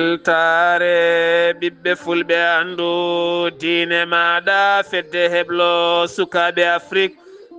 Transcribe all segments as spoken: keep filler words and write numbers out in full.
Weltaare ɓiɓɓe fulɓe, anndu diine maaɗa, fedde heblo sukaaɓe Afrik.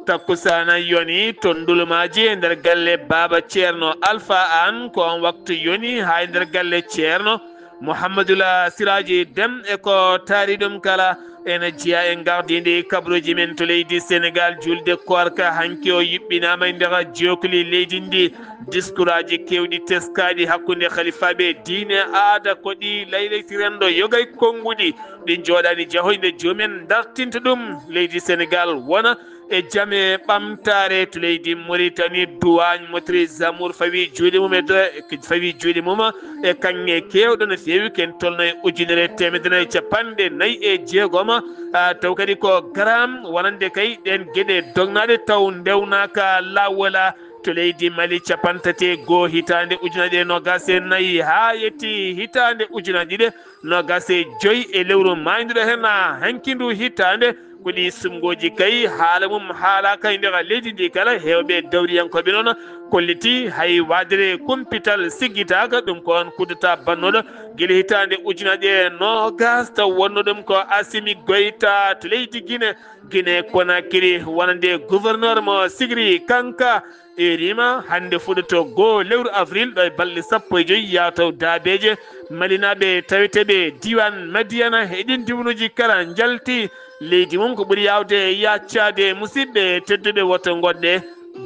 Takkusaana yoni to Ndulumaaji e nder galle Baaba Ceerno Alfa Aan, ko on waktu yoni haa e nder galle Ceerno Muhammadula Siraaji Dem e ko taari ɗum kala. Ene jeyaa e ngardiindi kabaruuji men to leydi Senegaal, juulde koorka hanki o yuɓɓinaama e nder jookli leydi ndi. Diskuraaji keewɗi teskaaɗi hakkunde halifaaɓe diine, aada ko ɗi laylayti renndo yoga e konnguɗi, ɗi njooɗaani jahoyde joomen dartinta ɗum leydi Senegaal wona e jam e ɓamtaare. To leydi Muritani, duwaañ motrice Zamour fawi juuɗe mum e do-, fawi juuɗe mum e kaŋŋe keewɗo no feewi, ken tolno e ujunere e teemedere nayi e capanɗe nayi e jeegom. Ah, taw kadi ko garam wonande kay ɗeen geɗe dognaaɗe taw ndewnaaka laawol. To leydi Mali, capanɗe tati e goo hitaande ujunaaje ɗiɗi e noogaas e nayi haa yetti hitaande ujunaaje ɗiɗi e noogaas e joy e lewru maayduɗo heen hanki ndu hitaande. Ko ɗi sumngooji kay haala mum haalaaka e nder leydi ndi kala. Heewɓe dawriyankooɓe noon kolliti hay waadere kumpital siggitaaka. Ɗum ko on kuddata bannooɗo gila hitaande ujunaaje noogaas taw wonno ɗum ko Asimi Goyta to leydi Gine. Gine Konakiri wonande gouverneur mo Sigiri Kanka. Erima hannde fuɗoto goo lewru avril ɗo e balɗe sappo e joy yaataw daabeeje malinaaɓe taweteeɓe diiwaan Madiyana e ɗiin diwnuuji kala njalti leydi mum. Ko ɓuri yaawde yaccaade, musidɓe tedduɓe, woto ngoɗɗe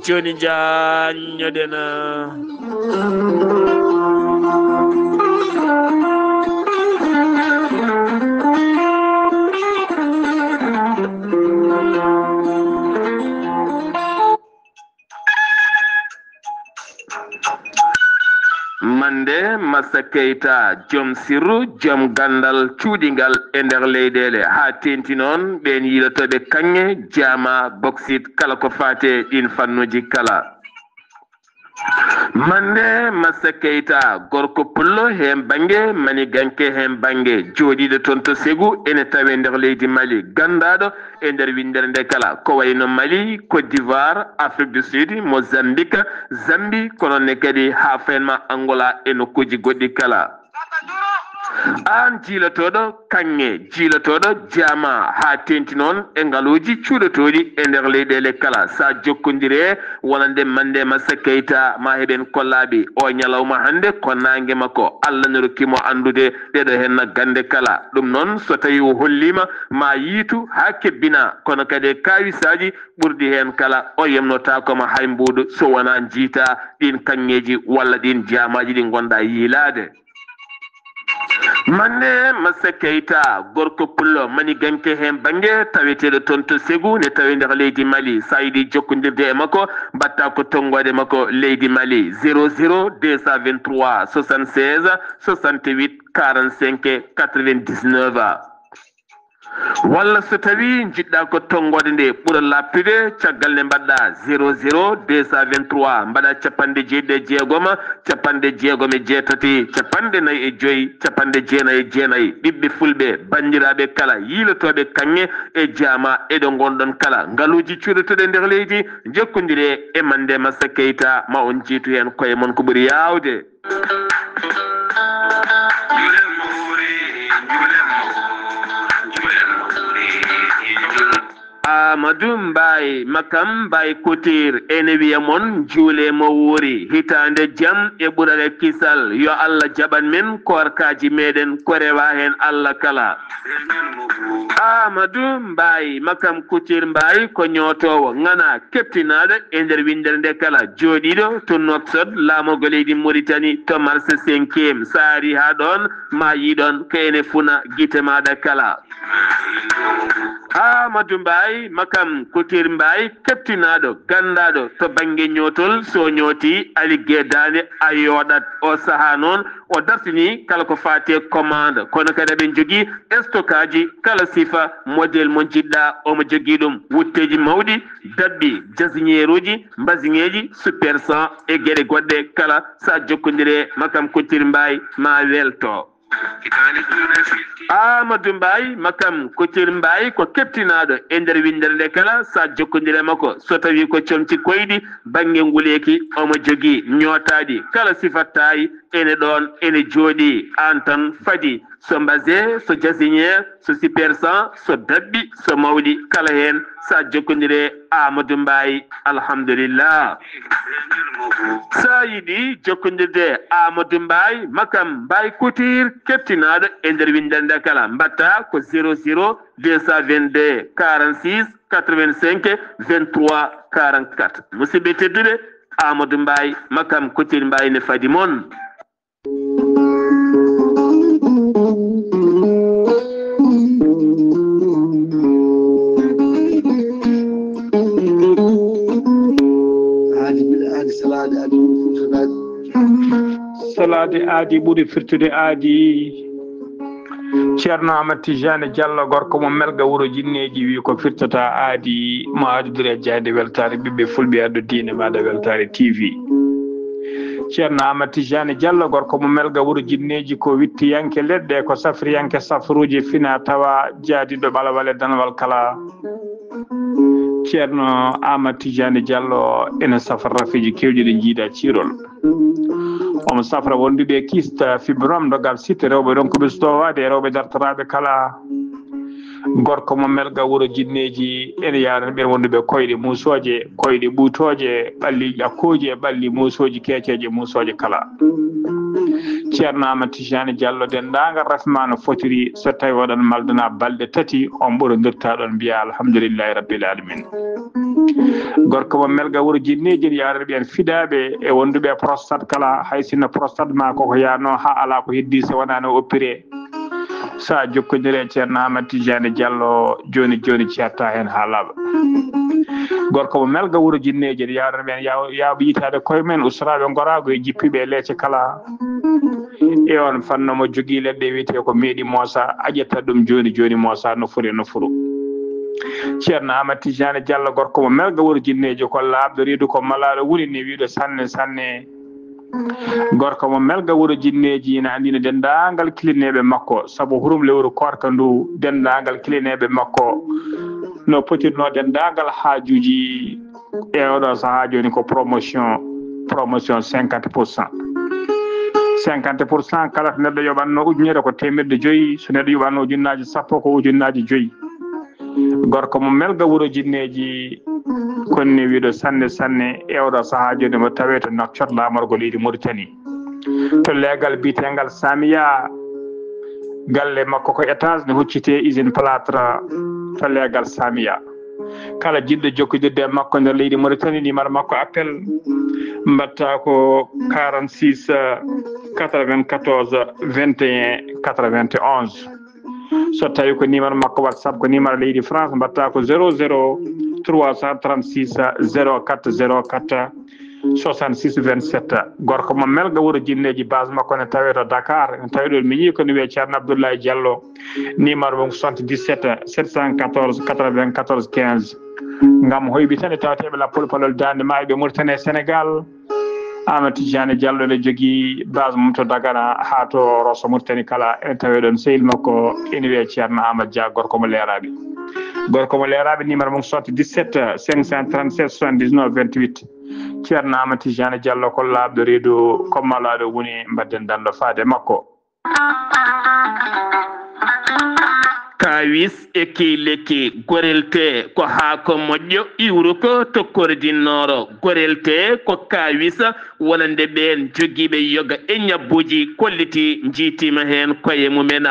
jooni njaanñoɗen. Mande Massa Keita, joom sirru, joom ganndal cuuɗingal e nder leyɗeele, haa teeŋti noon ɓeen yiilotooɓe kaŋŋe, jaama, boksit, kala ko faati e ɗiin fannuuji kala. Mande Massa Keita, gorko pullo heen bannge, maniganke heen bannge, jooɗiiɗo toon to Segu, ene tawee nder leydi Mali, ganndaaɗo e nder winndere nde kala, ko wayi no Mali, Côte d'Ivoire, Afrique du Sud, Mozambique, Zambie, kono ne kadi haa fayma Angola e nokkuuji goɗɗi kala. Aan jiilotooɗo kaŋŋe, jiilotooɗo jaama, haa teeŋti noon e ngaluuji cuuɗotooɗi e nder leyɗeele kala, so a jokkondire wonande Mande Massa Keita, ma heɓen kollaaɓe. O ñalawma hannde ko naange makko, Allah no rokki mo anndude ɗeɗo heen gannde kala. Ɗum noon, so tawii o holliima ma yiitu haa kebbina, kono kadi e kaawisaaji ɓurɗi heen kala, o yemnotaako ma hay mbuuɗu so wonaa njiita ɗiin kaŋŋeeji walla ɗiin jaamaaji ɗi ngonɗaa yiilaade. Mande Massa Keita, gorko pullo maniganke heen bannge, taweteeɗo toon to Segu, ne tawee nder leydi Mali. So a yiɗi jokkondirde e makko, mbaɗtaa ko tonngoode makko leydi Mali, zéro zéro deux cent vingt-trois soixante-seize soixante-huit quarante-cinq quatre-vingt-dix-neuf. Walla so tawii njiɗɗaa ko tonngoode nde ɓura laaɓtude, caggal nde mbaɗɗaa zéro zéro deux cent vingt-trois, mbaɗaa capanɗe jeeɗiɗi e jeegom, capanɗe jeegom e jeetati, capanɗe nayi e joy, capanɗe jeenayi e jeenayi. Ɓiɓɓe fulɓe, banndiraaɓe kala, yiilotooɓe kaŋŋe e jaama e ɗo ngonɗon kala, ngaluuji cuuɗotooɗi e nder leydi, njokkondiree e Mande Massa Keita, ma on njiitu heen koye mon ko ɓuri yaawde. Amadou Mbaye, Makam Mbaye Couture, ene wiya mon, njuulee mo wuuri, hitaande jam e ɓural e kisal, yo Allah jaɓan men koorkaaji meeɗen, ko rewaa heen Allah kala. Amadou Mbaye, Makam Couture Mbaye, ko ñootoowo, ŋanaa, keptinaaɗo e nder winndere nde kala, jooɗiiɗo to Nouakchott, laamorgo leydi Mauritanie, to marché cinquième. So a arii haa ɗoon, ma yii ɗoon ko ene funa gite maaɗa kala. Amadou Mbaye, Makam Couture Mbaye, keptinaaɗo, ganndaaɗo to bannge ñootol, so ñooti a liggee daande, a yooɗat. O sahaa noon, o dartinii kala ko faati e commande, kono kadi aɓe njogii stockaaji kala sifa, modèle mo njiɗɗaa, omo jogii ɗum. Wutteeji mawɗi, daɓɓi, jasiñeeruuji, mbasiŋeeji, super cent e geɗe goɗɗe kala, so a jokkondirii e Makam Couture Mbaye, ma welto. Amadou Mbaye, makam Kotir Mbaye, ko keptinaaɗo e nder winndere nde kala, sa jokkondire makko, so tawi ko comci koyɗi, bannge nguleeki, omo jogii ñootaaɗi kala sifa taay, ene ɗoon, ene jooɗii, aan tan fadi, so mbase, so jasinière, so super cent, so daɓɓi, so mawɗi, kala heen, sa jokkondire Amadou Mbaye, alhamdulillah. Sa yiɗi jokkondirde Amadou Mbaye, makam Mbaye Couture, keptinaaɗo e nder winndere nde kala, mbaɗta ko zéro zéro deux cent vingt-deux quarante-six quatre-vingt-cinq vingt-trois quarante-quatre. Musidɓe tedduɓe, Amadou Mbaye, makam Couture Mbaye ne fadi mon. Aadi ɓuri aadi, salaade aadi ɓuri firtude aadi. Salaade aadi ɓuri firtude aadi. Ceerno Amat Tijani Diallo, gorko mo Melga, wuro Jinneeji, wi ko firtata aadi, mo aadodiri e jaaynde weltaare ɓiɓɓe fulɓe, addu diine maaɗa weltaare T V. Ceerno Amat Tijani Diallo, gorko mo Melga, wuro Jinneeji, ko wittiyanke leɗɗe, ko safriyanke safruuji, fina tawa, jaadiiɗo ɓalawal e danwal kala. Ceerno Amat Tijani Diallo ene safra rafeeji keewɗi ɗi njiida ciirol. Omo safra wonduɓe kista, fibrome, dogal sitte, rewɓe ronkuɓe sutowaade, e rewɓe dartoraaɓe kala. Gorko mo Melga, wuro Jinneeji, ene yaarani ɓeen wonduɓe koyɗe muusooje, koyɗe ɓuutooje, ɓalli ƴakkooje, ɓalli muusooji keeceeje, muusooje kala. Ceerno Amat Tijani Diallo, denndaangal rafi ma no fotiri, so tawi oɗon maldana balɗe tati, on ɓurondirta ɗon mbiya alhamdulillahi rabbil alamin. Gorko mo Melga, wuro Jinneeji, ene yaarani ɓeen fidaaɓe e wonduɓe e prostate kala, hay sinno prostate ma koko yaano haa alaa ko heddi so wonaa no oppiree. Sa jokkondire e Ceerno Amat Tijani Diallo, jooni jooni ceerta heen haa laaɓa. Gorko mo Melga, wuro Jinneeji, ene yaarani ɓeen yaw-, yaawɓe yitaade koye men, ustoraaɓe ngoraagu e jippiiɓe e leece kala. E on fannu mo jogii leɗɗe wiyetee ko meeɗi moosa, a ƴetta ɗum jooni jooni moosa no foti no foti. Ceerno Amat Tijani Diallo, gorko mo Melga, wuro Jinneeji, ko laaɓɗo reedu, ko malaaɗo woni ni wiiɗo sanne sanne. Gorko mo Melga, wuro Jinneeji, ina anndina denndaangal kilineeɓe makko, sabu hurum lewru koorka ndu, denndaangal kilineeɓe makko no potirnoo denndaangal haajuuji e oɗo sahaa jooni ko promotion, promotion cinquante pour cent. Cinquante pour cent, kala to neɗɗo yoɓatno ujunere ko teemeɗɗe joyi, so neɗɗo yoɓatno ujunnaaji sappo ko ujunnaaji joyi. Gorko mo Melga, wuro Jinneeji, konni wiiɗo sanne sanne e oɗo sahaa jooni mo tawee to Nouakchott, laamorgo leydi Mauritanie. To leegal biyeteegal Samiya, galle makko ko étage ne huccitee usine plâtre to leegal Samiya. Kala jiɗɗo jokkondirde e makko nder leydi Mauritanie, numéro makko appel mbaɗta ko quarante-six quatre-vingt-quatorze vingt et un quatre-vingt-onze. So tawi ko numéro makko WhatsApp, ko numéro leydi France, mbaɗta ko zéro zéro trois cent trente-six zéro quatre zéro quatre soixante-six vingt-sept. Gorko mo Melga, wuro Jinneeji, base makko ne tawee to Dakar. Ne tawee ɗo mi yii ko ne wiyee Ceerno Abdoulaye Diallo. Numéro mum soixante-dix-sept sept cent quatorze quatre-vingt-quatorze quinze. Ngam hoyɓitande tawateeɓe lappol palol daande maayo ɓe Mauritanie e Sénégal. Amat Tijani Diallo ne jogii base mum to Dagana haa to Rosso Mauritanie kala. Ene tawee ɗoon sehil makko ene wiyee Ceerno Amat Dia, gorko mo Leeraaɓe. Gorko mo Leeraaɓe, numéro mum soixante-dix-sept cinq cent trente-sept soixante-dix-neuf vingt-huit. Ceerno Amat Tijani Diallo ko laaɓɗo reedu, ko malaaɗo woni, mbaɗden danndo faade makko. Kaawis e key lekki. Gorel tee ko haako moƴƴo, iwru ko tokkordinnoro. Gorel tee ko kaawis wonande ɓeen jogiiɓe yoga e ñabbuuji kolliti, njiitiima heen koye mumen.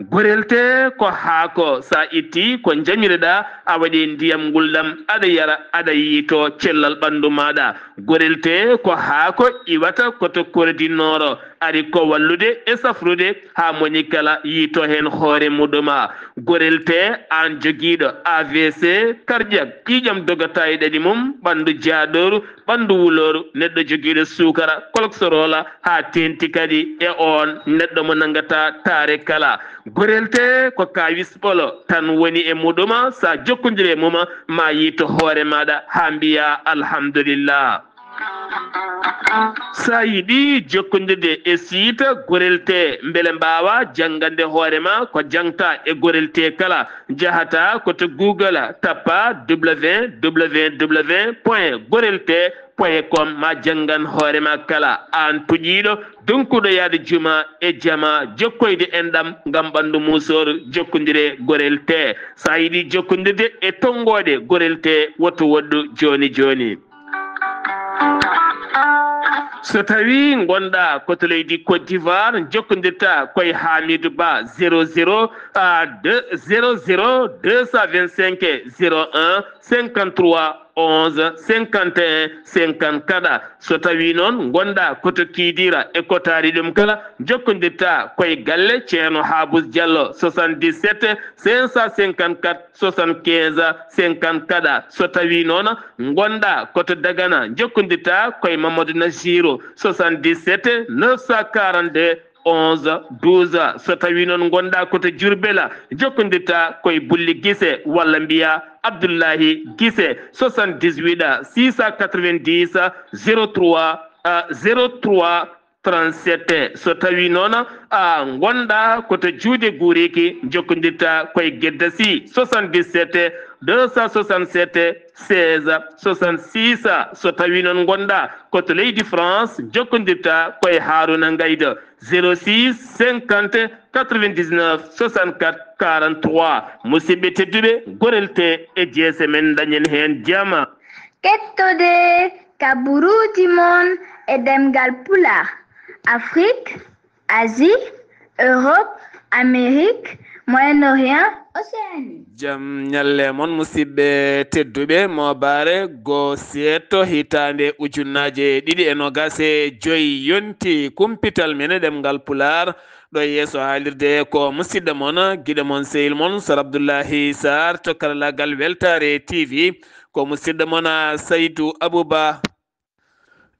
Gorel tee ko haako, so a ittii ko njamireɗaa, a waɗi ndiyam ngulɗam, aɗa yara, aɗa yiito cellal ɓanndu maaɗa. Gorel tee ko haako iwata ko tokkordinnoro, ari ko wallude e safrude haa moñi kala yiito heen hoore muɗuma. Gorel tee, aan jogiiɗo A V C, cardiaque, ƴiiƴam dogata e ɗaɗi mum, ɓanndu jaaɗooru, ɓanndu wulooru, neɗɗo jogiiɗo suukara, cholestérol, haa teeŋti kadi e oon neɗɗo mo nanngataa taare kala. Gorel tee ko kaawis ɓolo tan woni e muɗuma, so a jokkondiri e mum, ma yiito hoore maaɗa haa mbiyaa alhamdulillah. So a yiɗi jokkondirde e siita Gorel Tee, mbele mbaawa janngande hoore ma ko jangta e Gorel Tee kala, njahata ko to Google, tappa w w w point gorel tee point com, ma janngan hoore ma kala. Aan puƴiiɗo, donkuɗo yahde juma e jama, jokkoyde enɗam ngam ɓanndu muusooru, jokkondire Gorel Tee. So a yiɗi jokkondirde e tonngooɗe Gorel Tee, woto woɗɗu jooni jooni. So tawi ngonɗa ko to leydi Côte d'Ivoire, jokkondirta koye Hamidou Ba, zéro zéro, ah, deux, zéro zéro deux cent vingt-cinq zéro un cinquante-trois onze cinquante et un cinquante-quatre. So tawi noon ngonɗa ko to Kidira e ko taari ɗum kala, jokkondirta koye galle Ceerno Habous Diallo, soixante-dix-sept cinq cent cinquante-quatre soixante-quinze cinquante-quatre. So tawi noon ngonɗa ko to Dagana, jokkondirta koye Mamadou Nassirou, soixante-dix-sept neuf cent quarante-deux onze douze. So tawi noon ngonɗa ko to Diourbel, jokkondirta koye Bulli Gise walla mbiya Abdoulahi Gise, soixante-dix-huit six cent quatre-vingt-dix zéro trois, ah, zéro trois trente-sept. So tawi noon a ngonɗa ko to Juude Guuriki, jokkondirta koye Gedda Sy, soixante-dix-sept deux cent soixante-sept seize soixante-six. So tawi noon ngonɗa ko to leydi France, jokkondirta koye Haruna Ngaydo, zéro six cinquante quatre-vingt-dix-neuf soixante-quatre quarante-trois. Musidɓe tedduɓe, Gorel Tee e jeese men, dañen heen jama. Kettode kaburuuji mon e ɗemngal Pulaar, Afrik, Asie, Europe, Amérique, Moyen-Orient, Océanie. Jam ñalle mon, musidɓe tedduɓe. Mooɓaare goo seeɗto hitaande ujunnaaje ɗiɗi e noogaas e joy yonti kumpital men e ɗemngal Pulaar. Ɗo yeeso haalirde ko musidɗo mon, giɗo mon, sehil mon, Sar Abdullahi Sarr to karallaagal Weltaare T V. Ko musidɗo mon, Saydu Abuba.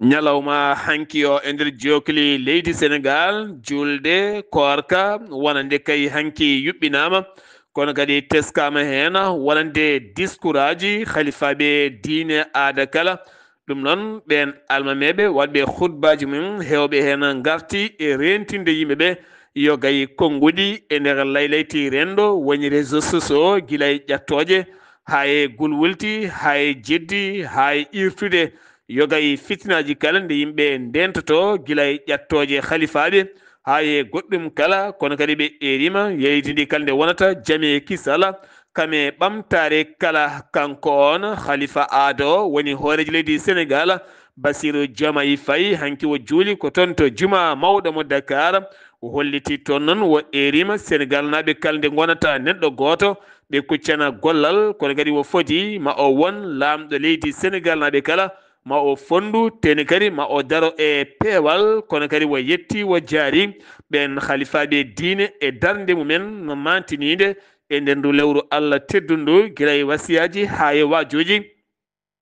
Ñalawma hanki o e nder jookli leydi Senegaal, juulde koorka, wonande kay hanki yuɓɓinaama, kono kadi teskaama heen wonande diskuraaji halifaaɓe diine aada kala. Ɗum noon, ɓeen almameeɓe waɗɓe hutbaaji mum, heewɓe heen ngarti e reentinde yimɓe ɓe, yogay konnguɗi e nder laylayti renndo, woni réseaux sociaux, gila e ƴattooje, haa e gulwulti, haa e jeddi, haa e iirtude. Yogay fitinaaji kala nde yimɓe ndentoto, gila e ƴattooje halifaaɓe, haa e goɗɗum kala, kono kadi ɓe eerima yeeytindi kala nde wonata jam e kisal, kam e ɓamtaare kala. Kanko on halifa aado woni hooreejo leydi Senegaal, Bassirou Diomaye Faye, hanki o juuli ko toon to juma mawɗo mo Dakar. O holliti toon noon o eerima Senegalnaaɓe kala nde ngonata neɗɗo gooto, ɓe kuccana gollal, kono kadi o fodi ma o won laamɗo leydi Senegalnaaɓe kala, ma o fonndu, teni kadi ma o daro e peewal, kono kadi o yetti, o jaari ɓeen halifaaɓe diine e darnde mumen no maantiniinde e nder ndu lewru Allah teddundu, gila e wasiyaaji haa e waajuuji.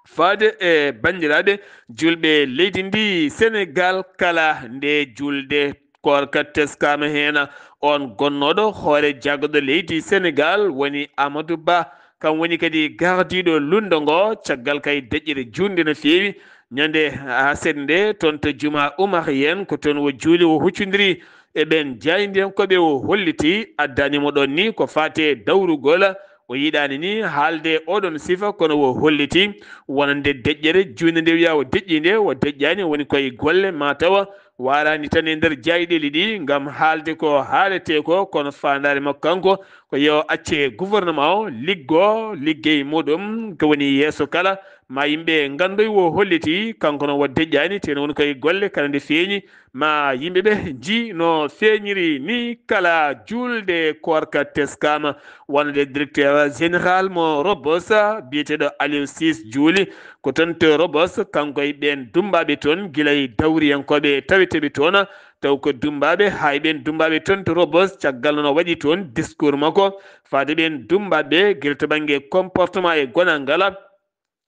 Faade e banndiraaɓe juulɓe leydi ndi Senegaal kala, nde juulde koorka teskaama heen, on gonnooɗo hoore jagguɗo leydi Senegaal woni Amadou Ba. Kam woni kadi gardiiɗo lunndo ngo, caggal kay deƴƴere juunde no feewi. Ñande aset nde, toon to juma Umar Yen, ko toon o juuli, o huccondiri e ɓeen jaayndiyankooɓe, o holliti, addani mo ɗoon ni ko faati e dawrugol. O yiɗaani ni haalde oɗon sifa, kono o holliti wonande deƴƴere juunde nde wiya o deƴƴi nde, o deƴƴaani, woni koye golle, ma tawa waaraani tan e nder jaayɗeeli ɗi ngam haalde ko haaletee ko, kono faandaare makko kanko ko yo acce gouvernement o liggo liggey muɗum, ko woni yeeso kala, ma yimɓe nganndoy o holliti, kanko no o deƴƴaani, te no woni koye golle kala nde feeñi, ma yimɓe ɓe nji no feeñiri ni. Kala juulde koorka teskaama, wonande directeur général mo Rebeuss, biyeteeɗo Aliou Ciss juuli ko toon to Rebeuss, kanko e ɓeen dummbaaɓe toon, gila e dawriyankooɓe taweteeɓe toon, taw ko dummbaaɓe, haa e ɓeen dummbaaɓe toon to Rebeuss, caggal noon o waɗi toon discours makko faade ɓeen dummbaaɓe, gila to bannge comportement e gonal ngal.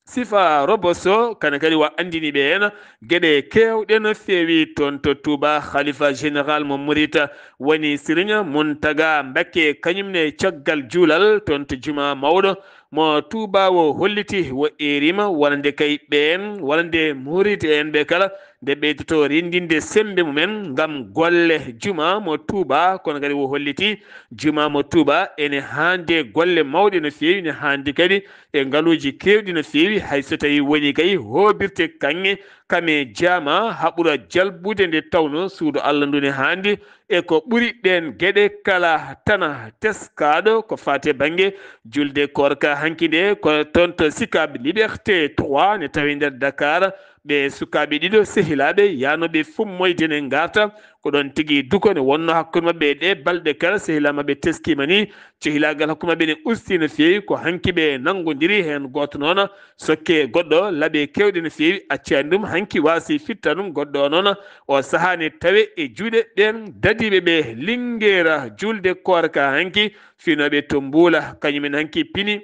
Sifa Rebeuss o, kane kadi wa anndini ɓe heen geɗe keewɗe no feewi toon to Touba. Khalifa général mo Murit woni Serigne Mountaga Mbacké, kañum ne caggal juulal toon to juma mawɗo mo Touba o holliti, o eerima wonande kay ɓeen, wonande Murit en ɓe kala, nde ɓeydoto renndinde semmbe mumen ngam golle juma mo Tuuba. Kono kadi o holliti juma mo Tuuba ene haandi e golle mawɗe no feewi, ne haandi kadi e ngaluuji keewɗi no feewi, hay so tawii woni kay hoobirte kaŋŋe kame jaama haɓura jalbude nde tawnoo suudu Allah ndu ne haandi e ko ɓuri ɗeen geɗe kala. Tana teskaaɗo ko faati e bannge julde koorka hanki nde ko toon to Sicap Liberté trois ne tawi nder Dakar. Ɓe sukaaɓe ɗiɗo sehilaaɓe yahnooɓe fummoyde ne ngarta. Ko ɗoon tigi duko ne wonnoo hakkunde maɓɓe e ɗee balɗe kala sehilaa maɓɓe teskiima ni. Cehilaagal hakkunde maɓɓe ne usti no feewi. Ko hanki ɓe nanngondiri heen gooto noon sokke goɗɗo. Laabi keewɗi no feewi accaani ɗum. Hanki waasi fitta ɗum goɗɗo o noon. O sahaa ne tawe e juuɗe ɓeen dadiiɓe ɓe. Linngeera julde koorka hanki finooɓe to Mbuula kañumen hanki pini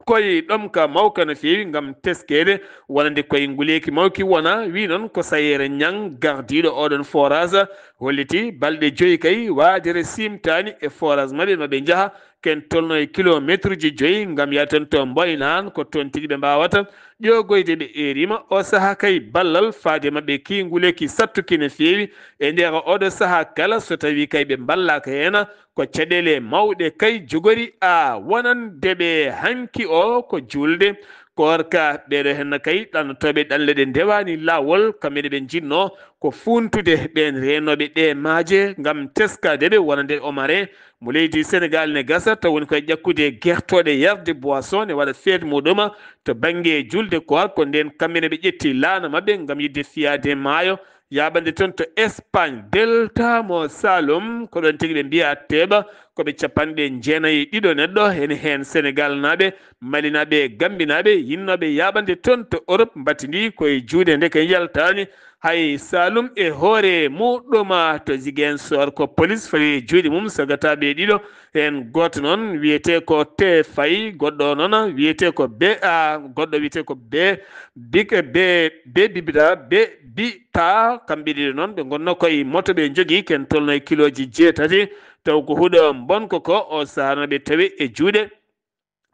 koye ɗomka mawka no feewi ngam teskeede wonande koye nguleeki mawki wona wi noon ko Sayeere Ñaŋ gardiiɗo oɗon forage holliti balɗe joyi kay waajere simtaani e forage maɓɓe maɓe njaha ken tolno e kilometre ji joyi ngam yahton to Mboynaan. Ko toon tigi ɓe mbaawata ƴoogoyde ɓe eerima o saha kay ballal faade maɓɓe ki nguleeki sattuki no feewi e nder oɗo saha kala so tawi kay ɓe mballaaka heen. Ko caɗeele mawɗe kay jogori a wonande ɓe hanki o ko juulde koorka. Ɓeeɗo henna kay ɗannotooɓe ɗanle ɗe ndewaani laawol kamɓe ne ɓe njinnoo ko fuuntude ɓeen reenooɓe ɗe maaje ngam teskaade ɓe wonande omare mo leydi Senegaal ne gasa taw woni koye ƴakkude gertooɗe yarde boisson ne waɗa feet muɗuma to bannge julde koor. Ko ndeen kamɓe ne ɓe ƴetti laana maɓɓe ngam yiɗde fiyaade maayo yaaɓande toon to Espagne. Delta mo Saloum ko ɗoon tigi ɓe mbiya teeɓa ko ɓe capanɗe jeenayi e ɗiɗo neɗɗo ene heen Senegal naaɓe, Mali naaɓe, Gambi naaɓe yinnooɓe yaaɓande toon to Europe mbattidi koye juuɗe nde ke yaltaani. Hay Saloum e hoore muɗuma to Ziguinchor ko police fawi e juuɗe mum sagataaɓe ɗiɗo. Heen gooto noon wiyetee ko Tefay, goɗɗo o noon wiyetee ko Be, a, goɗɗo wiyetee ko Be, Big, Be, Be Bibita, Be Bita. Kamɓe ɗiɗo noon ɓe ngonno koye moto ɓe njogii ken tolno e kilooji jeetati. Taw ko huɗo mbonko ko o sahaa no ɓe tawi e juuɗe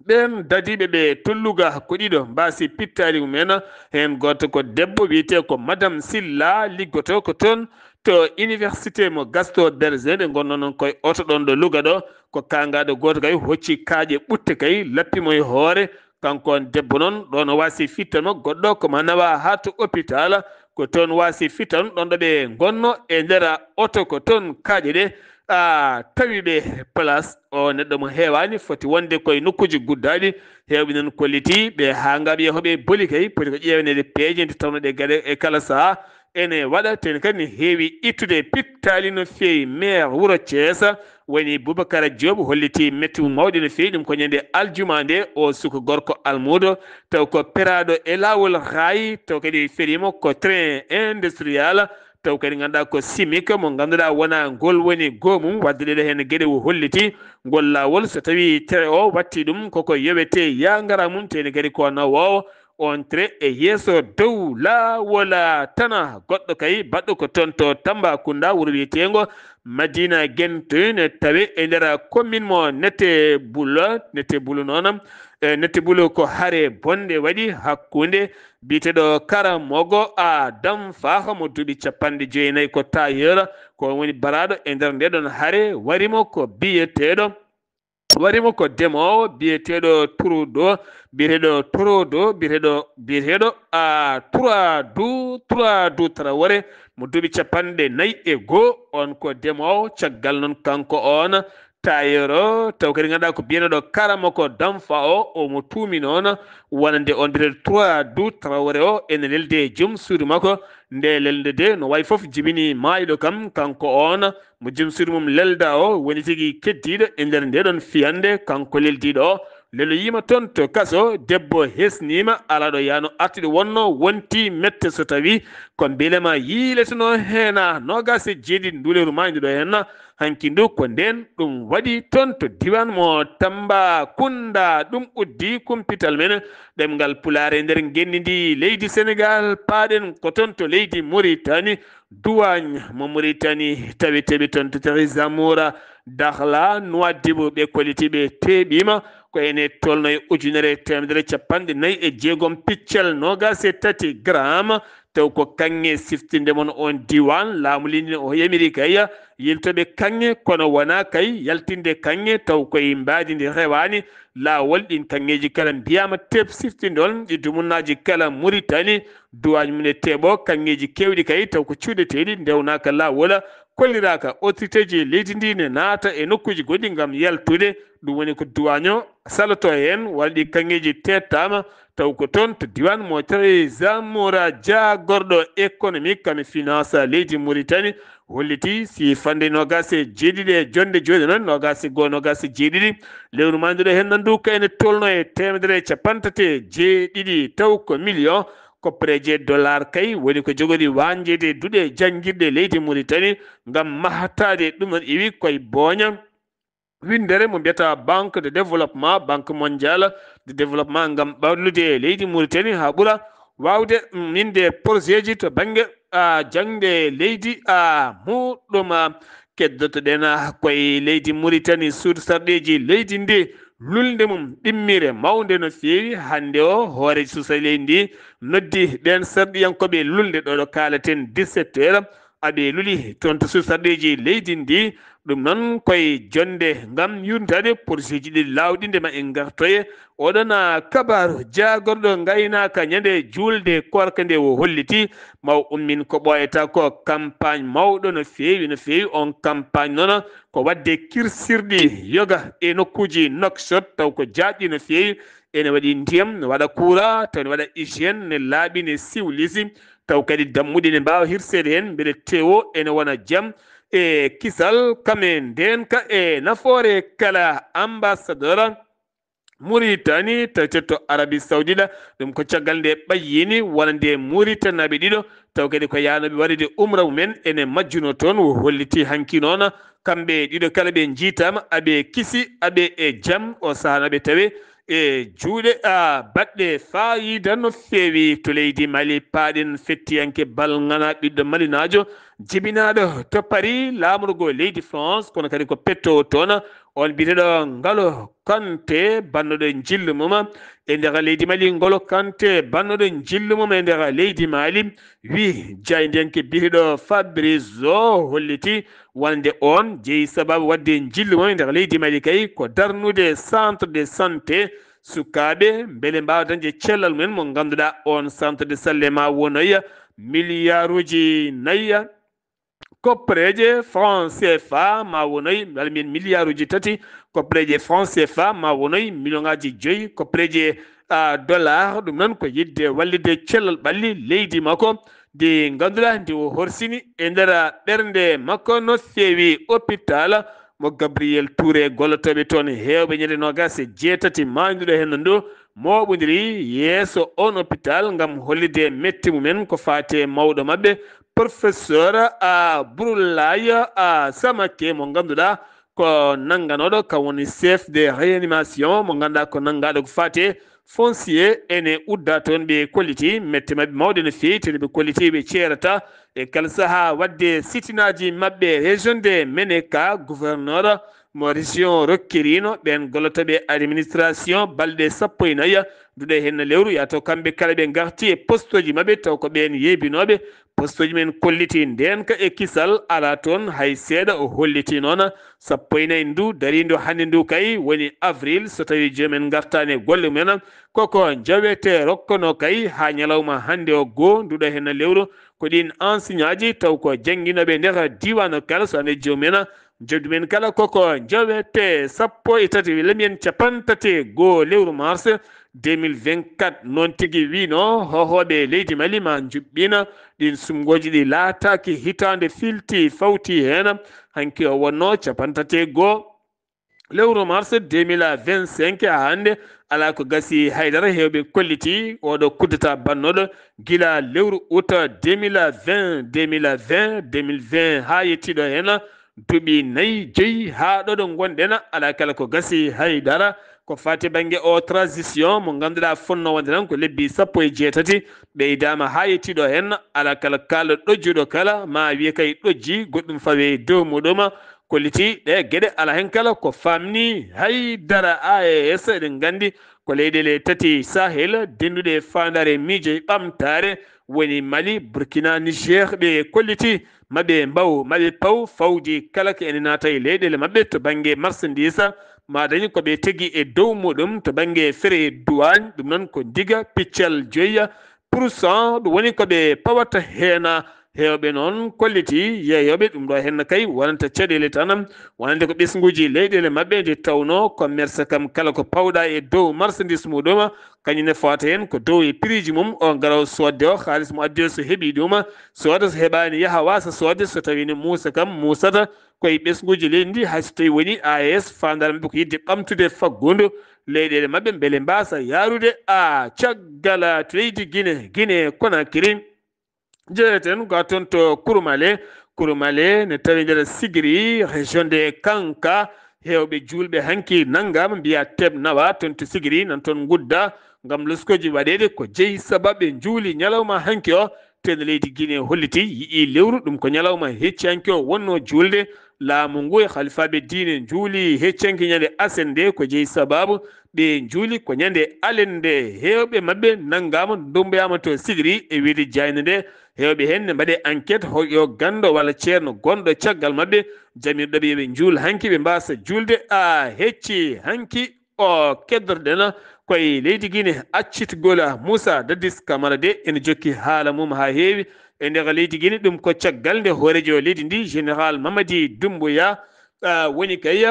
ɓeen dadiiɓe ɓe tolluga ko ɗiɗo mbaasi pittaali mumen. Heen gooto ko debbo wiyetee ko Madame Silla, liggotoo ko toon to université mo Gaston Berger. Ɓe ngonno noon koye oto ɗoon ɗo Louga ɗo. Ko kaangaaɗo gooto kay hocci kaaƴe ɓutte kay lappi mo e hoore. Kanko on debbo noon ɗoon o waasi fittan mo goɗɗo ko ma nawa haa to hôpital. Ko toon waasi fittan ɗoon ɗo ɓe ngonno e nder oto ko toon kaaƴe ɗe a tawi ɓe place o neɗɗo mo heewaani foti wonde koye nokkuuji guddaaɗi. Heewɓe noon kolliti ɓe haa ngam yehooɓe boli kay poti ko ƴeewaneede peeje nde tawno ɗe gaɗe e kala sahaa ene waɗa. Ten kadi ne heewi ittude pittaali no feewi. Maire wuro Thiès woni Boubacara Diop holliti mettu mawɗi no feewi ɗum ko ñande aljuma nde o suka gorko almuudo taw ko peraaɗo e laawol raay taw kadi feriima ko train industriel taw kadi ngannduɗaa ko chimique mo ngannduɗaa wona ngol woni goomum wadde ɗeɗo heen geɗe o holliti ngol laawol so tawi tere o watti ɗum koko yowete yangara mum teni kadi ko nawoowo on trait e yeeso dow laawol tana. Goɗɗo kay baɗɗo ko toon to Tambacounda wuro wiyeteengo Madina Gentu ne tawe e nder commune mo Netebulu. Netebulu noon e Netebulu ko hare bonde waɗi hakkunde biyeteeɗo Karamogo Adam Faha mo duuɓi capanɗe jeenayi ko tailleur ko on woni baraaɗo e nder nde ɗon hare warimo ko biyeteeɗo warimo ko demoowo biyeteeɗo Trudeau biyeteeɗo Trudeau biyeteeɗo biyeteeɗo a Trudeau Trudeau Traoré mo duuɓi capanɗe nayi e goo. On ko demoowo caggal noon kanko on tailleur o taw kadi ngannduɗaa ko biyeteeɗo Karamoko Danfa o omo tuumi noon wonande on biyeteeɗo Trudeau Traoré o ene lelde e joom suudu makko. Nde lelde de no wayi fof jibini maayɗo kam kanko on mo jom suudu mum lelda o woni tigi keddiiɗo e nder nde ɗon fiyande kanko leldiiɗo o leloyiima toon to kaso. Debbo hesniima alaa ɗo yahno artude wonno wonti mette so tawi ko mbelema yiileteno heena noogaas e jeeɗiɗi nduuleru maayndi ɗo henna hanki ndu ko ndeen ɗum waɗi toon to diwan mo Tambacounda. Ɗum uddi kumpital men ɗemngal pulaar e nder ngenndi ndi leydi Senegaal. Paaɗen ko toon to leydi Muritani. Duwaañ mo Muritani taweteeɓe toon to Thérése Zamoura, Dakhla, Nouadhibou ɓe kolliti ɓe teeɓiima. ko ene tolno e ujunere e teemedere capanɗe nayi e jeegom piccal noogaas e tati gram. Taw ko kaŋŋe siftinde mon on diiwaan, laamu leydi o yamiri kay yiltoɓe kaŋŋe, kono wonaa kay yaltinde kaŋŋe, taw koye mbaadi ndi rewaani laawol. Ɗin kaŋŋeeji kala mbiyaama teep siftinde on, ɗi dumunnaaji kala Muritani, duwaañ mum e teeɓo. Kaŋŋeeji keewɗi kay taw ko cuuɗeteeɗi, ndewnaaka laawol, kolliraaka. Autoriteeji leydi ndi ne naata e nokkuuji goɗɗi ngam yaltude. Ɗum woni ko duwaaño saloto heen, walla ɗi kaŋŋeeji teettaama, taw ko toon to diiwaan mo tawi Zamora, jaagorɗo économique kam e finance leydi Muritani, holliti si fande noogaas e jeeɗiɗi e jonde jooni noon, noogaas e goo, noogaas e jeeɗiɗi, lewru mawndu ɗo heen noon ndu, ko ene tolno e teemedere e capanɗe tati e jeeɗiɗi taw ko million koppareeje dollar kay woni ko jogori wañjeede duɗe janngirɗe leydi Muritani ngam mahtaade. Ɗum noon iwi koye booña winndere mo mbiyata Banque de Développement, Banque Mondiale de Développement, ngam ɓallude leydi Muritani haa ɓura waawde, mm, winde projet ji to bannge, a, jaŋde leydi, a, muɗɗum, a, keddotoɗen, a, koye leydi Muritani, suudu sarɗeeji leydi ndi, lulnde mum ɗimmire mawnde no feewi. Hannde o, hooreejo suudu sarɗi leydi ndi noddi ɓeen sarɗiyankooɓe lulnde ɗo, ɗo kaalaten dix-sept heures, aɓe luli toon to suudu sarɗeeji leydi ndi. Ɗum noon koye jonnde ngam yurnitaade porosiji ɗi laawɗinde ma en ngartoye. Oɗon, a, kabaaru jaagorɗo ngaynaaka ñande juulde koorka nde o holliti ma o ummin ko ɓooyata ko campagne mawɗo no feewi, no feewi. On campagne noon ko waɗde kirsirɗi yoga e nokkuuji Nouakchott, taw ko jaajɗi no feewi. Ene waɗi ndiyam, ne waɗa courant, taw ne waɗa hygiène, ne laaɓi, ne siwlisi, taw kadi dammuɗe ne mbaawa hirseede heen, mbele tewo ene wona jam e kisal, kam e ndeenka e nafoore kala. Ambassadeur Muritani tawte to Arabie Saoudite, ɗum ko caggal nde ɓayyini wonande Muritanaaɓe ɗiɗo, taw kadi ko yahnooɓe waɗude umra mumen, ene majjuno toon. O holliti hanki noon, kamɓe ɗiɗo kala ɓe njiitaama, aɓe kisi, aɓe e jam. O sahaa no ɓe tawe e juuɗe, a, baɗɗe faayiida no feewi to leydi Mali. Paaɗen fettiyanke Balŋana, ɓiɗɗo malinaajo jibinaaɗo to Paris, laamorgo leydi France, kono kadi ko petto toon. On biyeteeɗo Ngolo Kanté, bannoɗo njillu mum e nder leydi Mali. Ngolo Kanté, bannoɗo njillu mum e nder leydi Mali, wi jaayndiyanke biyeteeɗo Fabrice Zo wonande on jeyi sababu waɗde njillu mum e nder leydi Mali kay ko darnude centre de santé sukaaɓe, mbele mbaawa dañde cellal mumen, mo ngannduɗaa on centre de santé ma wonoya miliyaaruuji nayi koppareeje franc C F A, ma wonoy, walla mbiyen miliyaaruuji tati koppareeje franc C F A, ma wonoy miliyoŋaaji joyi koppareeje, a, dollar. Ɗum noon ko yiɗde wallitde cellal ɓalli leydi makko, ndi ngannduɗaa ndi o horsini e nder ɓernde makko no feewi. Hôpital mo Gabriel Touré, gollotooɓe toon heewɓe ñande noogaas e jeetati maaynuɗo heen ndu, mooɓondiri yeeso on hôpital ngam hollitde metti mumen ko faati e mawɗo maɓɓe, professeur, a, Abdoulaye, a, Samake, mo ngannduɗaa ko nannganooɗo, kam woni chef de réanimation, mo ngannduɗaa ko nanngaaɗo ko faati e foncier. Ene udda toon, ɓe kolliti mette maɓɓe mawɗe no feewi, tene ɓe kolliti ɓe ceerata e kala sahaa waɗde sitinaaji maɓɓe. Région de Meneka, gouverneur mo région rokkirino ɓeen gollotooɓe administration balɗe sappo e nayi, duɗe heen lewru, yaato kamɓe kala ɓe ngarti e postooji maɓɓe, taw ko ɓeen yeebinooɓe. Postooji men kolliti ndeenka e kisal, alaa toon hay seeɗa. O holliti noon sappo e nayi ndu dariindu hannde ndu kay woni avril, so tawii joomum en ngartaani e golle mumen, koko njawete rokkono kay haa ñalawma hannde o goo, nduɗo heen lewru. Ko ɗiin enseignantji taw ko jannginooɓe nder diiwaan o kala, so ane joomum en, joddu men kala koko njawete sappo e tati, walla mbiyen capanɗe tati e goo lewru mars deux mille vingt-quatre. Noon tigi wiino hoohooɓe leydi Mali ma njuɓɓina ɗiin sumngooji ɗi laataaki hitaande filti fawti heen. Hanki o wonno capanɗe tati e goo lewru mars deux mille vingt-cinq haa hannde, alaa ko gasi haydara. Heewɓe kolliti oɗo kuddata bannooɗo gila lewru août deux mille vingt, deux mille vingt, deux mille vingt haa yettiiɗo heen duuɓi nayi, joyi haa ɗo ɗo ngonɗen, alaa kala ko gasi haydara. Ko faati bannge o transition mo ngannduɗaa fotnoo wonde tan ko lebbi sappo e jeetati, ɓeydaama haa yettiiɗo heen, alaa kala kaalɗo ɗojjuɗo kala ma wiye kay ɗojji, goɗɗum fawe dow muɗum. kolliti ɗe geɗe alaa heen kala ko faamni hay dara. A E S, eɗen nganndi ko leyɗeele tati Sahel dennduɗe e faandaare miijo e ɓamtaare, woni Mali, Burkina, Niger. Ɓe kolliti maɓe mbaw, maɓe paw fawji kala ko ene naata e leyɗeele maɓɓe to bannge marchandise, ma dañi ko ɓe tegi e dow muɗum to bannge frais douane, ɗum noon ko ndiga piccal joyya pour cent, ɗum woni ko ɓe pawata heen. Heewɓe noon kolliti yeeyooɓe ɗum ɗo heen kay wonanta caɗeele tan, wonande ko ɓesnguuji leyɗeele maɓɓe, nde tawnoo commerce kam kala ko pawɗa e dow marchandise muɗum, kañum ne fawata heen ko dow e prix ji mum, o ngaraw soodde o, haalis mo addi o so heɓii ɗum sooda, so heɓaani yaha waasa soodde, so tawii ne muusa kam muusata ko e ɓesnguuji leydi ndi, hay so tawii woni A E S faandaare maɓɓe ko yiɗde ɓamtude faggudu leyɗeele maɓɓe mbele mbaasa yaarude a caggal to leydi Guinée, Guinée Conakry. Jeyaten ko toon to Kurmale. Kurmale ne tawi nder Sigiri, région de Kanka. Heewɓe juulɓe hanki nanngaama mbiya teɓ nawa toon to Sigiri, nan toon ngudda ngam loskooji waɗeede ko jeyi sababu ɓe njuuli ñalawma hanki o. Teeŋti leydi Guinée holliti, yi'i lewru, ɗum ko ñalawma hecci hanki o wonnoo juulde. Laamu ngu e halifaaɓe diine njuuli hecci hanki ñande aset nde ko jeyi sababu ɓe njuuli ko ñande alet nde. Heewɓe maɓɓe nanngaama, ndummboyaama to Sigiri e wiyde jaaynde nde. Heewɓe heen ne mbaɗi enquête, hoyo ganndo walla ceerno gonɗo caggal maɓɓe, jamirɗo ɓe yo ɓe njuul hanki, ɓe mbaasa juulde a hecci hanki. O keddorɗen koye leydi Guinée, accitgol Moussa Dadis Camara de ene jokki haala mum haa heewi e nder leydi Guinée. Ɗum ko caggal nde hooreejo leydi ndi, Général Mamadi Doumbouya, ah, woni kay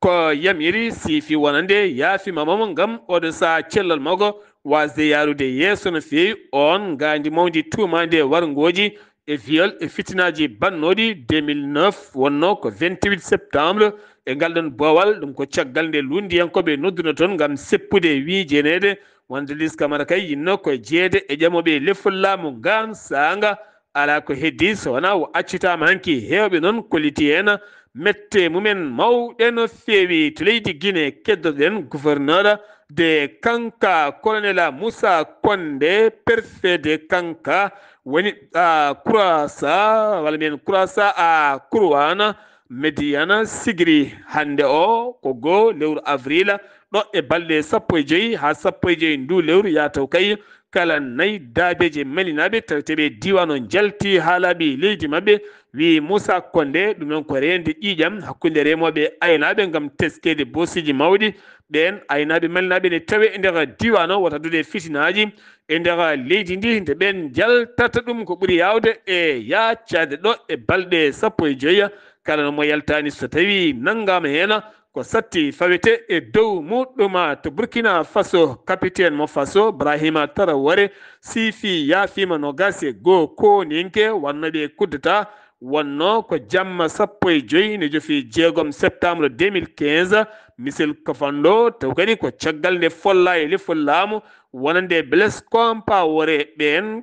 ko yamiri siifi wonande yaafiima mo ngam oɗo sahaa cellal makko waasde yaarude yeeso no feewi. On ngaandi mawndi tuumaande warngooji e viol e fitinaaji bannooɗi deux mille neuf, wonnoo ko vingt-huit septembre e ngal ɗon boowal. Ɗum ko caggal nde lunndiyankooɓe nodduno toon ngam seppude wiijeeneede wonde Dadis Camara kay yinno ko jeyeede e ƴamooɓe lefol laamu ngaan saanga. Alaa ko heddii so wonaa o accitaama hanki. Heewɓe noon kolliti heen mette mumen mawɗe no feewi. To leydi Guinée, keddoɗen gouverneur de Kanka, colonel Moussa Condé, préfet de Kanka, woni a Kurasa, walla mbiyen Kurasa a Kurwana, Mediyana Sigiri. Hannde o ko goo lewru avril, ɗo e balɗe sappo e joyi haa sappo e joyi nduu lewru, yaa taw kay kala nayi daabeeje malinaaɓe taweteeɓe e diiwaan o njalti haa laaɓi leydi maɓɓe, wiyi Moussa Condé. Ɗum noon ko reende ƴiiƴam hakkunde remooɓe e aynaaɓe ngam teskeede boosiji mawɗi. Ɓeen aynaaɓe malinaaɓe ne tawe e nder diiwaan o, wota duɗe fitinaaji e nder leydi ndi. Nde ɓeen njaltata ɗum ko ɓuri yaawde e yaacaade ɗo e balɗe sappo e joyi, kala no mo yaltaani so tawii nanngaama heen, ko satti fawete e dow muɗɗum. To Burkina Faso, capitaine mo Faso, Brahima Traoré, siifi yaafiima noogaas e goo kooninke wonnooɓe e kuddata. Wonnoo ko jamma sappo e joyi ne jofi jeegom septembre deux mille quinze, Michel Kafando, taw kadi ko caggal nde follaa e lefol laamu wonande Blaise Compaoré. Ɓeen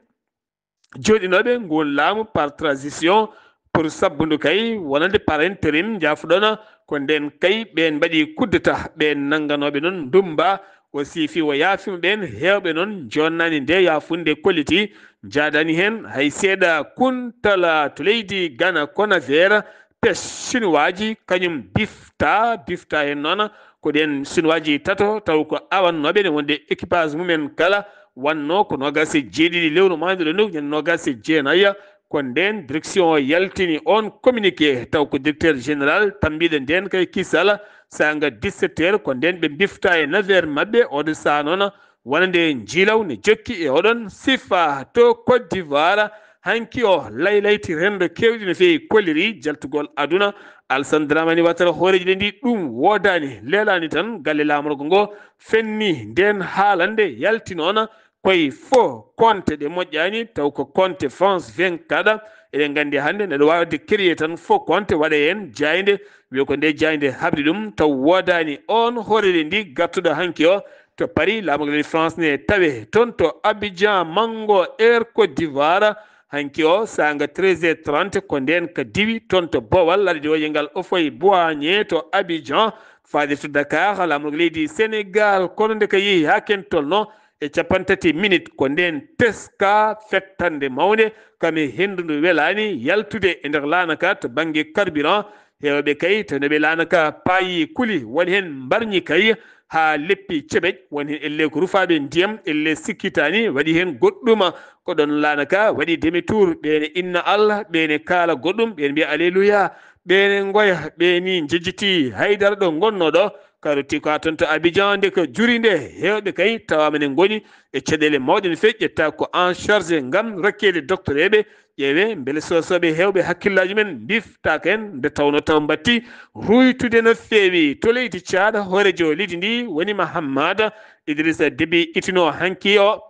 jooɗinooɓe nguun laamu par transition pour sabbundu kay wonande par intérim, njaafuɗon, ko ndeen kay ɓeen mbaɗi kuddata, ɓeen nannganooɓe noon ndummba. O siifi o yaafiima ɓeen, heewɓe noon njoonnaani nde yaafunde kolliti. Njaadaani heen hay seeɗa. Kuntala to leydi Ghana, Konaver, pes Chinois ji kañum bifta, bifta heen noon ko ɗeen Chinois ji tato, taw ko awannooɓe ne wonde équipage mumen kala, wonnoo ko noogaas e jeeɗiɗi lewru maayde ɗo ndu, ñande noogaas e jeenayi. Ko ndeen direction o yaltini oon communiqué, taw ko directeur général tambiiɗo ndeen kay kisal, saanga dix-sept heures, ko ndeen ɓe mbifta e neuf heures maɓɓe. Oɗo sahaa noon wonande njiilaw ne jokki e oɗon sifa to Côte d'Ivoire. Hanki o laylayti renndo keewɗi no feewi kolliri jaltugol aduna. Alassane Dramane Ouattara, hooreejo leydi ndi, ɗum woodaani, leelaani tan. Galle laamorgo ngo fenni ndeen haalande, yalti noon koye faux compte ɗe moƴƴaani, taw ko compte France vingt-quatre. Eɗen nganndi hannde neɗɗo waawde créer tan faux compte, waɗa heen jaaynde, wiya ko nde jaaynde habri ɗum, taw woodaani. Oon hooreejo leydi ndi gartuɗo hanki o to Paris, laamorgo leydi France ne tawe toon to Abidjan, manngo Air Côte d'Ivoire. Hanki o saanga treize heures trente, ko ndeen ka diwi toon to Bowal, laaɗe diwooje ngal Houphouët-Boigny to Abidjan, faade to Dakar, laamorgo leydi Sénégal. Kono nde ka yehi haa ken tolno, e cappanɗe tati minit, ko ndeen teskaa fettannde mawnde, kam e henndu ndu welaani yaltude e nder laana ka to bannge carburant. Heewɓe kay, to no ɓe laana ka paayi kuli, woni heen mbarñi kay haa leppi ceɓeƴ, woni heen ellee ko rufaaɓe ndiyam, ellee sikkitaani, waɗi heen goɗɗuma. Ko ɗoon laana ka waɗi demi-tour, ɓeen e inna Allah, ɓeen e kaala goɗɗum, ɓeen mbiya Aleluya, ɓeen e ngoya, ɓeen ni njejjiti haydara ɗo ngonnoo ɗo, ka ruttii ko haa toon to Abidjan, nde ko juri nde, heewɓe kay tawaama ne ngoni e caɗeele mawɗe no feewi, ƴettaa ko en charge ngam rokkeede doktoreeɓe, ƴeewee mbele soosooɓe heewɓe hakkillaaji men mbiftaaka heen, nde tawnoo taw mbattii ruuytude no feewi. To leydi Caad, hooreejo leydi ndi woni Mahammad Idrissa Déby ittino hanki o.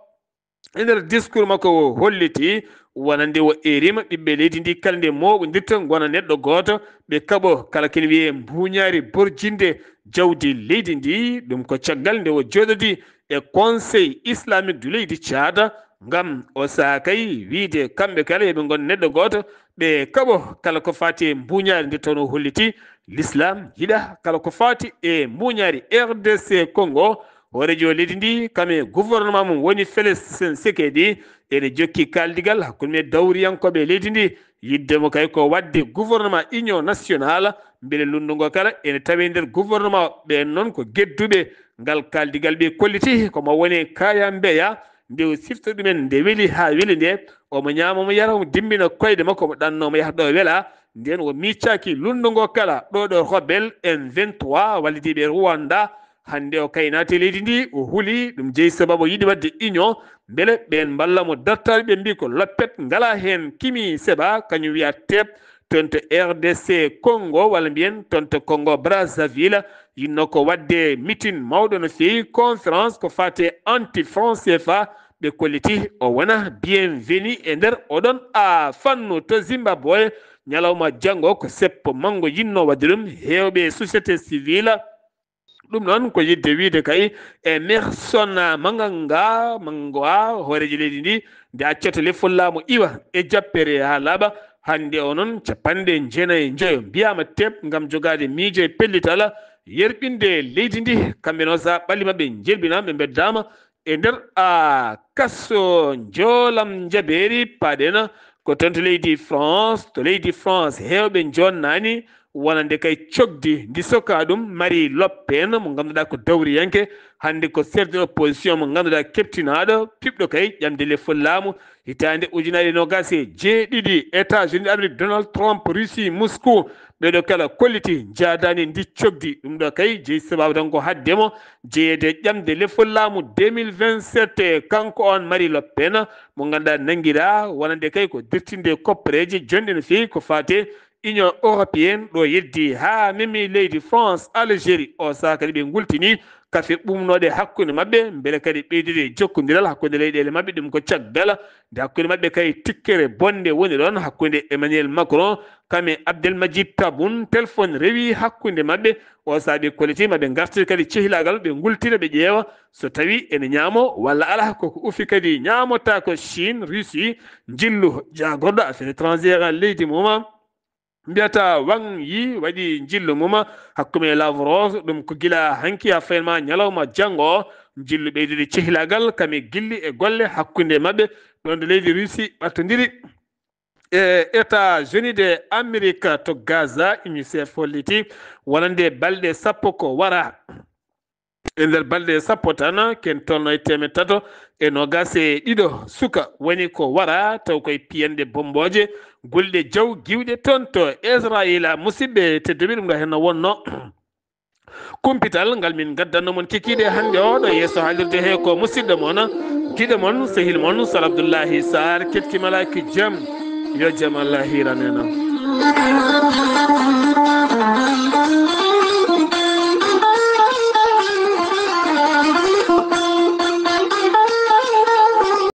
E nder discours makko o holliti wonande o erima ɓiɓɓe leydi ndi kala nde mooɓondirta ngona neɗɗo gooto, ɓe kaɓo kala kene wiyee mbuuñaari borjinde jawdi leydi ndi. Ɗum ko caggal nde o jooɗodi e Conseil Islamique du leydi Caad, ngam o saakay wiyde kamɓe kala yo ɓe ngon neɗɗo gooto, ɓe kaɓo kala ko faati e mbuuñaari. Nde tawnoo holliti l'islam yiɗa kala ko faati e mbuuñaari. R D C Congo, hooreejo leydi ndi kam e gouvernement mum woni Félix Tshisekedi, ene jokki kaaldigal hakkunde men dawriyankooɓe leydi ndi, yiɗde mo kay ko waɗde gouvernement union nationale, mbele lunndu ngo kala ene tawee nder gouvernement. Ɓeen noon ko gedduɓe ngal kaaldigal, ɓe kolliti ko mo woni Kaya Mbeya, nde o sifta ɗumen nde weli haa weli nde, omo ñaama, omo yara, omo dimmbina koyɗe makko, omo ɗanno, omo yaha ɗo wela. Ndeen o miicaaki lunndu ngo kala, ɗo ɗo rebelle M vingt-trois wallidiiɓe Rwanda. Hannde o kaynaati leydi ndi, o huli, ɗum jeyi sababu o yiɗi waɗde union, mbele ɓeen mballa mo. Dartaari ɓe mbii ko loppet, ngalaa heen Kimi Seba, kañum wiya teep, toon to R D C Congo, walla mbiyen toon to Congo Brazzaville, yiɗno ko waɗde meeting mawɗo no feewi, conférence ko faati e anti franc C F A. Ɓe kolliti o wona bienvenu e nder oɗon a fannu. To Zimbabwe, ñalawma janngo ko seppo manngo yiɗno waɗde ɗum. Heewɓe société civile, ɗum noon ko yiɗde wiyde kay Emmerson Mnangagwa, hooreejo leydi ndi, nde accata lefol laamu iwa e jappere haa laaɓa. Hannde o noon, cappanɗe jeenayi e njoyo mbiyaama teep ngam jogaade miijo e pellital yerɓinde leydi ndi. Kamɓe noon, so ɓalli maɓɓe njelbinaama, ɓe mbeddaama e nder a kaso. Njoolam njabeeri, paaɗen ko toon to leydi France. To leydi France, heewɓe njonnaani wonande kay cogdi ndi sokaa ɗum Marie Le Pen, mo ngannduɗaa ko dawriyanke, hannde ko chef de l'opposition mo ngannduɗaa keɓtinaaɗo, piɓɗo kay ƴamde lefol laamu hitaande ujunaaje noogaas e jeeɗiɗi. États-Unis d'Amérique, Donald Trump, Russie, Moscou, ɓeeɗo kala kolliti njaadaani ndi cogdi. Ɗum ɗo kay jeyi sababu tan ko haɗde mo jeyeede ƴamde lefol laamu deux mille vingt-sept. Kanko on Marie Le Pen, mo ngannduɗaa nanngiraa wonande kay ko dirtinde koppareeje jonɗe no feewi ko faati Union Européenne, ɗo yeddi haa memi leydi France, Algérie. O sahaa kadi ɓe ngultini kafe ɓuumnooɗe hakkunde maɓɓe, mbele kadi ɓeydude jokkondiral hakkunde leyɗeele maɓɓe. Ɗum ko caggal nde hakkunde maɓɓe kay tikkere bonde woni ɗoon hakkunde Emmanuel Macron kam e Abdelmadjid Tebboune. Téléphone rewi hakkunde maɓɓe. O sahaa ɓe kolliti maɓe ngartir kadi cehilaagal, ɓe ngultira, ɓe ƴeewa so tawi ene ñaamo walla alaa. Koko ufi kadi ñaamata ko Chine, Russie, njillu jaagorɗo affaires étrangères leydi mum mbiyata Wang Yi waɗi njillu mum hakkunde Lavrov. Ɗum ko gila hanki haa fayin ma ñalawma janngo. Njillu ɓeydude cehilaagal kam e gilli e golle hakkunde maɓɓe. Ɗoon ɗo leydi Russie ɓattondiri e États-Unis de Amérique to Gaza, UNICEF holliti wonande balɗe sappo ko wara. E nder balɗe sappo tan, ken tolno e teemeɗɗe tato e noogaas e ɗiɗo suka woni ko wara, taw koye piyanɗe bommbooje, gulɗe jaw giwɗe toon to Israayiila. Musidɓe tedduɓe, ɗum ɗo heen no wonno. Kumpital ngal min ngaddanno mon kikiiɗe hannde o ɗo yeeso haalirde he ko musidɗo mon, giɗo mon, sehil mon, Sar Abdullahi Sarr, kettimalaaki jam. Yo jam Allah hiiran en.